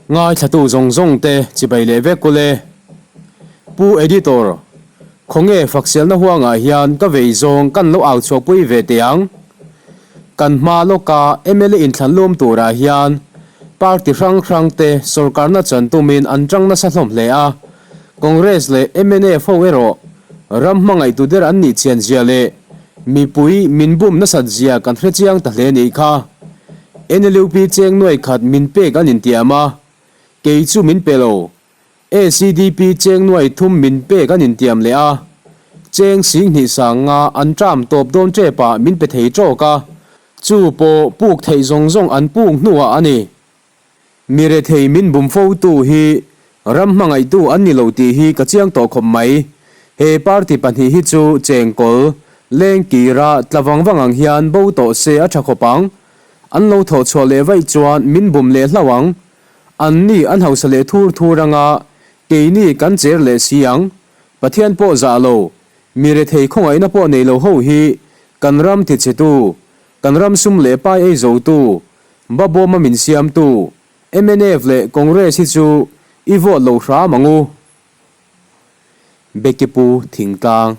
Ngaithlatu zawng zawng te chibai leh vek ule. Pu Editor, khawnge Faksialna huangah hian ka vei zawng kan lo au chhuahpui ve teh ang. Kan hma lawka mla inthlan lum turah hian party hrang hrang te sorkarna chan tumin an tang nasa hlawm hle a, Congress leh mnf ho erawh ram hmangaihtu der an nih chian zia leh mipui min bum nasat zia kan hre chiang ta hle nih kha. NLUP cheng nuai khat min pek an intiam a, kei chu min pe lo. ACDP cheng nuai thum min pek an intiam leh a, cheng singhnih sang nga an ṭam tawp dawn ṭepah min pe thei ṭawk a, chu pawh puk theih zawng zawng an puk hnuah a ni. Mi rethei min bum fo tu hi ram hmangaihtu an ni lo tih hi ka chiang tawh khawp mai. He party pahnih hi chu chengkawl, lengkira tla vang vang ang hian bo tawh se a ṭha khawp ang. An lo thawh chhuah leh vaih chuan min bum leh hlauh ang. An ni an hausa leh thur thur anga keini kan cher leh si ang. Pathian pawh zah lo, mi rethei khawngaihna pawh nei lo ho hi kan ram tichhetu, kan ram sum leh pai ei zotu, babawma min siamtu, mnf leh Congress hi chu i vote lo hram ang u. Becky Pu Thingtlang.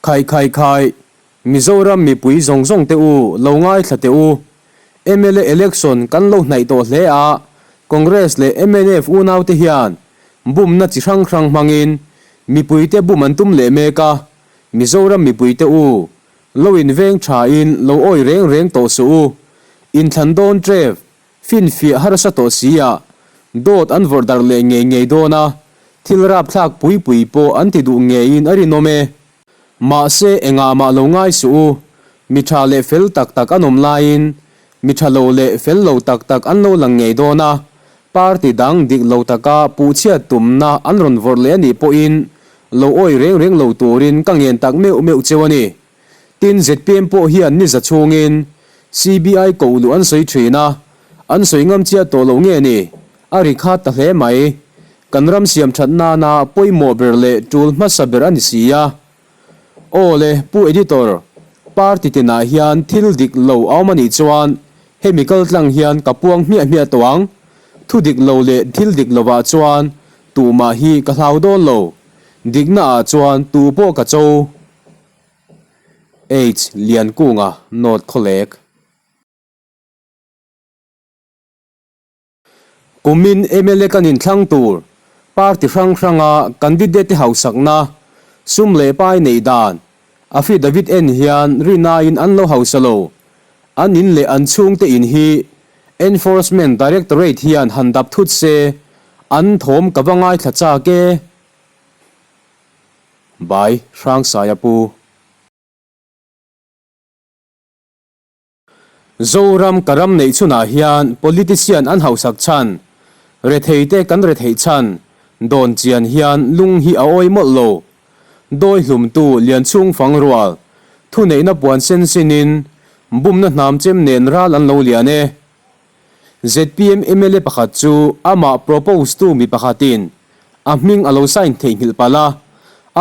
Khai khai khai, Mizoram mipui zawng zawng te u lo ngaithla teh u. Mla election kan lo hnaih tawh hle a, Congress leh mnf unau te hian bumna chi hrang hrang hmangin mipui te bum an tum leh mek a, Mizoram mipui te u lo inveng tha in lo awi reng reng tawh suh u. Inthlan dawn trep Finfiah harsa tawh si a, dawt an vawrh darh leh ngei ngei dawn a, thil rapthlak pui pui pawh an ti duh ngeiin a rinawm e. Mahse engah mah lo ngai suh u, mi tha leh fel tak tak an awm laiin mi tha lo leh fel lo tak tak an lo lang ngei dawn a, party dang dik lo taka puhchhiat tumna an rawn vawrh leh a nih pawhin lo awi reng reng lo turin ka ngen tak meuh meuh cheu a ni. Tin, zpm pawh hian ni za chhungin CBI koh luh an sawi thin a, an sawi ngam chiah tawh loh nge ni? A ri khat ta hle mai. Kan ram siam that nana pawimawh ber leh tul hmasa ber a ni si a. Aw le, Pu Editor, party tinah hian thil dik lo a awm a nih chuan hemi kal tlang hian ka puang hmiah hmiah tawh ang. Thu dik lo leh thil dik lovah chuan tumah hi ka hlau dawn lo. Dikna ah chuan tu pawh ka cho. H Liankunga North Khawlek. Kumin mla kan inthlang tur party hrang hranga candidate te hausakna, sum leh pai neih dan, affidavit en hian rinaiin an lo hausa lo. An in leh an chhungte in hi Enforcement Directorate hian han dap thut se, an thawm ka va ngaithla chak e. Bai Hrangsaia Pu. Zoram ka ram neih chhunah hian politician an hausak chhan, retheite kan retheih chhan dawn chian hian lung hi a awi mawlh lo. Dawi hlumtu Lianchhung fang rual, thuneihna puan sen sinin bumna hnam chem nen ral an lo lian e. Zpm mla pakhat chu amah propose tu mi pakhatin a hming a lo sign theihnghilh palh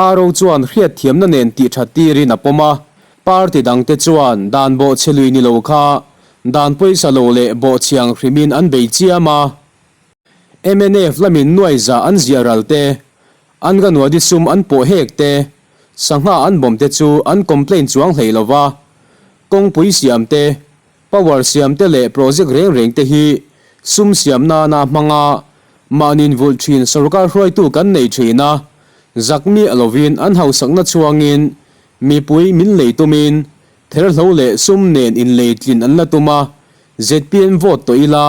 a, RO chuan hriatthiamna nen tih that tirin a pawm a, party dangte chuan dan bawhchhe lui ni lo kha dan pawisa lo leh bawhchhiang hrimin an bei chiam a. Mnf lamin nuaiza an ziah ral te, Anganwadi sum an pawh hek te, sangha an bawm te chu an complain chuang hlei lo va, kawngpui siam te, Power siam te leh project reng reng te hi sum siam nana hmanga mahnin vulh thin sorkar hruaitu kan nei thin a, zak miah lovin an hausakna chhuangin mipui min lei tumin therhlo leh sum nen inlei tlin an la tum a, zpm vote tawh ila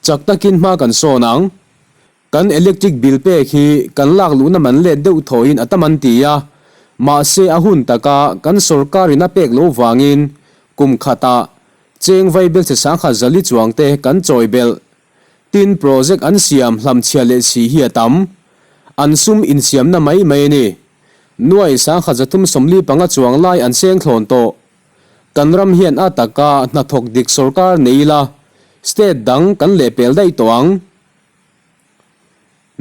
chak takin hma kan sawn ang. Kan electric bill pek hi kan lak luhna man let deuh thawhin a tam an ti a, mahse a hun taka kan sorkarin a pek loh vangin kum khatah cheng vaibel che sangkhat zali chuang te kan chawi belh. Tin project an siam hlamchhia leh si hi a tam. An sum insiamna mai mai a ni. Nuai sangkhat 345 chuang lai an seng thlawn tawh. Kan ram hian a taka hnathawk dik sorkar nei ila state dang kan lehpel daih tawh ang.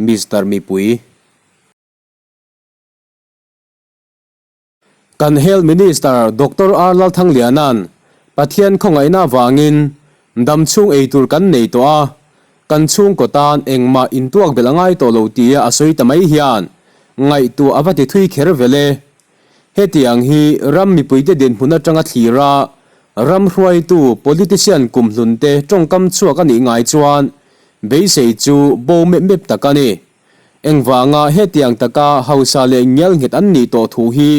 Mister Mipui. Kan Health Minister Doctor R Lalthangliana'n Pathian khawngaihna avangin Damchhung ei tur kan nei tawh a, kan chhungkaw tan engmah intuak belh a ngai tawh lo tia a sawi ta mai hian ngaihtuah a va ti thui kher vel e. Hetiang hi ram mipuite dinhmun atanga thlir a, ram hruaitu politician kumhlunte tawngkam chhuak a nih ngai chuan beisei chu bo mep mep tak a ni. Engvanga hetiang taka hausa leh ngial nghet an nih tawh thu hi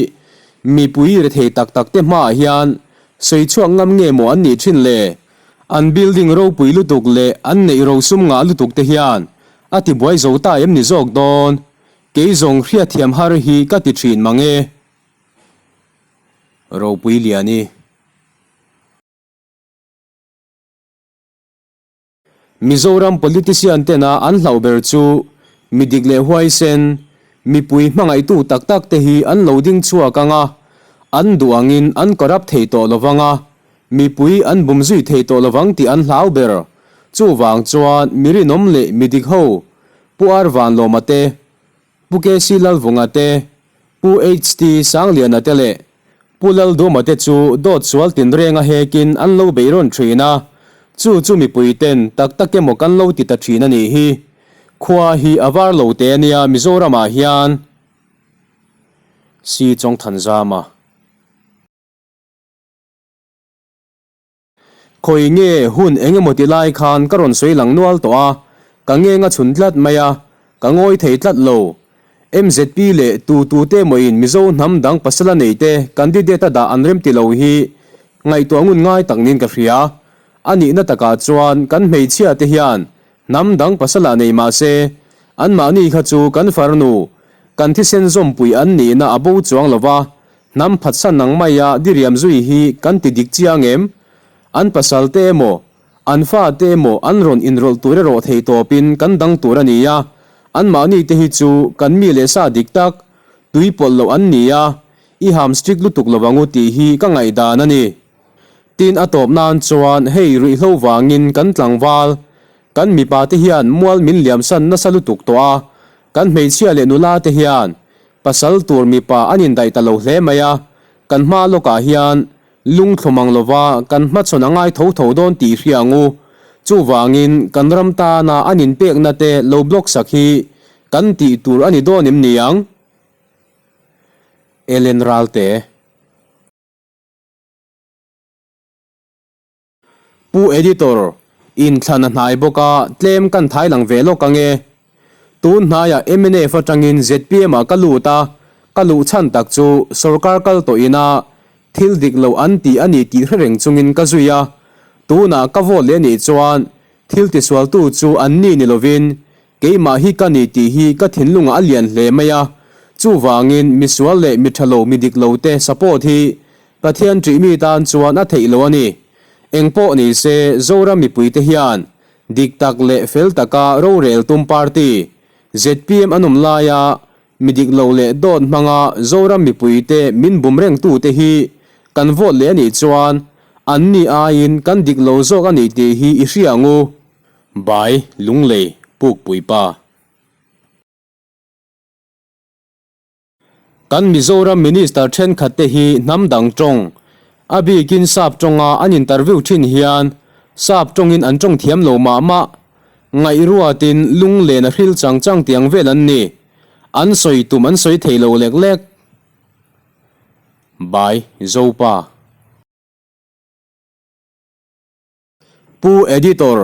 mipui rethei tak tak te hmaah hian sawi chhuak ngam nge maw an nih thin le? An building ropui lutuk leh an neih rosum ngah lutuk te hian a tibuai zo ta em ni zawk dawn? Kei zawng hriatthiam har hi ka ti thin mang e. Ropui Liani. Mizoram politician tena an hlauh ber chu mi dik leh huaisen, mipui hmangaihtu tak tak te hi an lo ding chhuak ang a, an duh angin an corrupt thei tawh lovang a, mipui an bum zui thei tawh lovang tih an hlau ber. Chuvang chuan mi rinawm leh mi dik ho, Pu Ar Vanlawma te, Pu KC Lalvunga te, Pu HT Sangliana te leh Pu Lalduma te chu dawt sual tinreng a hekin an lo bei rawn thin a, chu chu mipui ten tak tak emaw kan lo ti ta thin a nih hi. Khua hi a var lo teh a nia Mizoram ah hian. Si Chawngthanzama. Khawi nge hun eng emaw ti lai khan ka rawn sawi lang nual tawh a, ka ngeng a chhun tlat mai a, ka ngawi thei tlat lo. MZP leh tu tu te mawin Mizo hnam dang pasal a nei te candidate a dah an rem ti lo hi ngaihtuah ngun ngai tak niin ka hria. A nihna takah chuan kan hmeichhia te hian hnam dang pasal ah nei mah se anmahni kha chu kan farnu, kan thisen zawmpui an nihna a bo chuang lo va, Hnam phatsan ang maia diriam zui hi kan ti dik chiang em? An pasal te emaw, an fa te emaw an rawn inrawlh tur erawh thei tawpin kan dang tur a ni a, anmahni te hi chu kan mi leh sa dik tak, tui pawlh loh an ni a, i ham strict lutuk lo ang u tih hi ka ngaihdan a ni. Tin a tawp nan chuan hei ruihhlo vangin kan tlangval, kan mipa te hian mual min liamsan nasa lutuk tawh a, kan hmeichhia leh nula te hian Pasal tur mipa an indaih ta lo hle mai a, kan hma lawkah hian lung thlawm ang lova kan hmachhawn a ngai tho tho dawn tih hria ang u. Chuvangin kan ram tana an inpekna te lo block sak hi kan tih tur a ni dawn em ni ang? Ellen Ralte. Pu Editor, inthlan a hnai bawk a, tlem kan thai lang ve lawk ang e. Tun hnaiah mnf atangin zpm ah ka lut a, ka luh chhan tak chu sorkar kal tawh ina thil dik lo an ti a ni tih hre reng chungin ka zui a. Tunah ka vote leh nih chuan thil tisualtu chu an ni ni lovin keimah hi ka ni tih hi ka thinlungah a lian hle mai a. Chuvangin misual leh mi tha lo mi dik lo te support hi Pathian ṭih mi tan chuan a theih lo a ni. Engpawh ni se, Zoram mipuite hian dik tak leh fel taka rorel tum party, zpm an awm laia mi dik lo leh dawt hmanga Zoram mipuite min bum rengtute hi kan vote leh a nih chuan anni aiin kan dik lo zawk a ni tih hi i hria ang u. Bai Lunglei Pukpuipa. Kan Mizoram Minister thenkhat te hi hnam dang tawng, a bikin sap tawnga an interview thin hian sap tawngin an tawng thiam lo mah mah. Ngaihruatin lunglen a hril chang chang tiang vel an ni. An sawi tum an sawi thei lo lek lek. By Zopa. Pu Editor,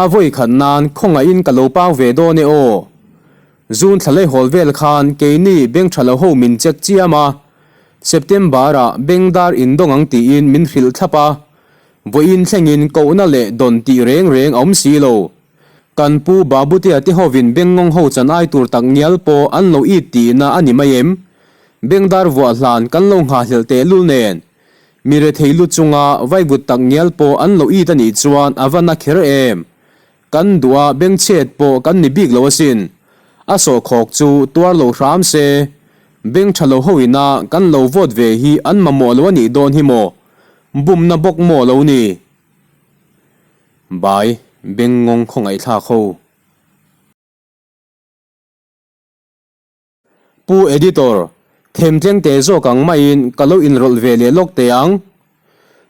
a vawi khat nan khawngaihin ka lo pau ve dawn e aw. June thla leihawl vel khan keini beng tha lo ho min check chiam a, September ah bengdar indawng ang tiin min hrilh thlap a, vawiin thlengin kohna leh dawn tih reng reng a awm si lo. Kan pu Babutea te hovin bengngawng ho chan ai tur tak ngial pawh an lo it tihna a ni mai em? Bengdar vuah hlan kan lo nghahhlelh tehlul nen. Mi rethei lu chunga vaivut tak ngial pawh an lo it a nih chuan a va na kher em? Kan duh a bengchhet pawh kan ni bik lo asin. A sawhkhawk chu tuar lo hram se, beng tha lo ho ina kan lo vote ve hi an mamawh lo a nih dawn hi maw? Bumna bawk maw lo ni? Bai, bengngawng khawngaihthlak ho. Pu Editor, themtleng te zawk ang maiin ka lo inrawlh ve leh lawk teh ang.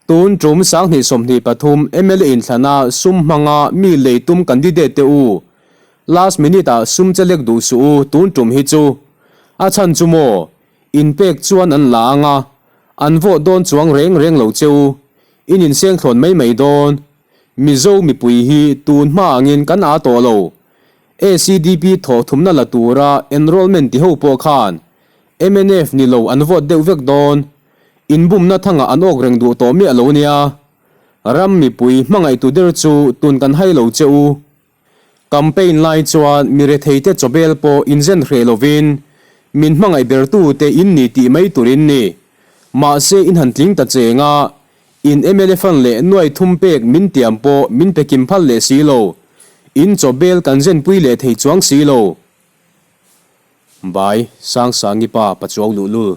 Tun tum 2023 mla inthlana sum hmanga mi lei tum candidate te u, last minute ah sum che lek duh suh u tun tum hi chu. A chhan chu maw, in pek chuan an la ang a, an vote dawn chuang reng reng lo che u, in inseng thlawn mai mai dawn. Mizo mipui hi tun hma angin kan aa tawh lo. ACDP thawh thumna la tura enrollment ti ho pawh khan mnf ni lo an vote deuh vek dawn. Inbumna thangah an awk reng duh tawh miah lo nia. Ram mipui hmangaihtu der chu tun kan hai lo che u. Campaign lai chuan mi retheite chawbel pawh inzen hreh lovin min hmangaih bertute in ni tih mai tur in ni. Mahse in han tling ta cheng a, in mla fund leh nuai thum pek min tiam pawh min pe kim phal leh si lo. In chawbel kan zenpui leh thei chuang si lo. Bai, Sangsangi pa Pachuau luhlul.